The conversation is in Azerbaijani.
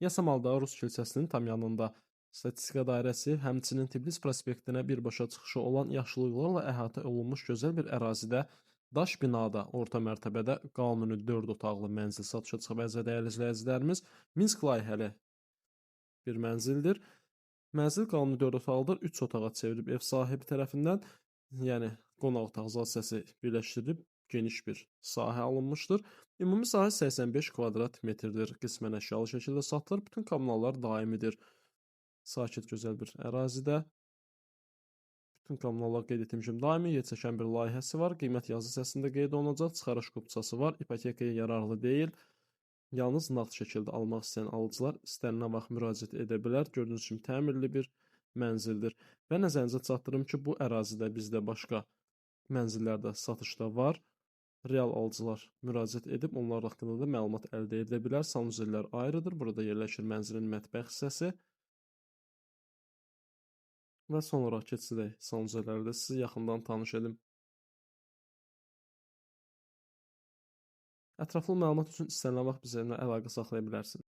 Yasamalda Rus kilsəsinin tam yanında. Statistika dairəsi, həmçinin Tiflis prospektinə birbaşa çıxışı olan yaşıllıqlarla əhatə olunmuş gözəl bir ərazidə, daş binada, orta mərtəbədə qanuni 4 otaqlı mənzil satışa çıxıb əziz dəyərli izləyicilərimiz. Minsk layihəli bir mənzildir. Mənzil qanuni 4 otaqlıdır. 3 otağa çevrilib ev sahibi tərəfindən, yəni qonaq otağı zal hissəsi birləşdirilib geniş bir sahə alınmışdır. Ümumi sahə 85 kvadrat metrdir. Qismən əşyalı şəkildə satılır. Bütün kommunallar daimidir. Sakit, gözəl bir ərazidə. Bütün kommunallar qeyd etdiyim kimi daimi, yer çəkən bir layihəsi var. Qiymət yazı hissəsində qeyd olunacaq. Çıxarış qupçası var. İpotekaya yararlı deyil. Yalnız nağd şəkildə almaq istəyən alıcılar istənilən vaxt müraciət edə bilər. Gördüyünüz kimi təmirli bir mənzildir. Və nəzərinizə çatdırım ki, bu ərazidə bizdə başqa mənzillər də satışda var. Real alıcılar müraciət edib onlar haqqında da məlumat əldə edə bilər. Sanuzellər ayrıdır. Burada yerləşir mənzilin mətbəx hissəsi. Və son olaraq keçidək sanuzelləri də sizi yaxından tanış edim. Ətraflı məlumat üçün istənilən vaxt bizimlə əlaqə saxlaya bilərsiniz.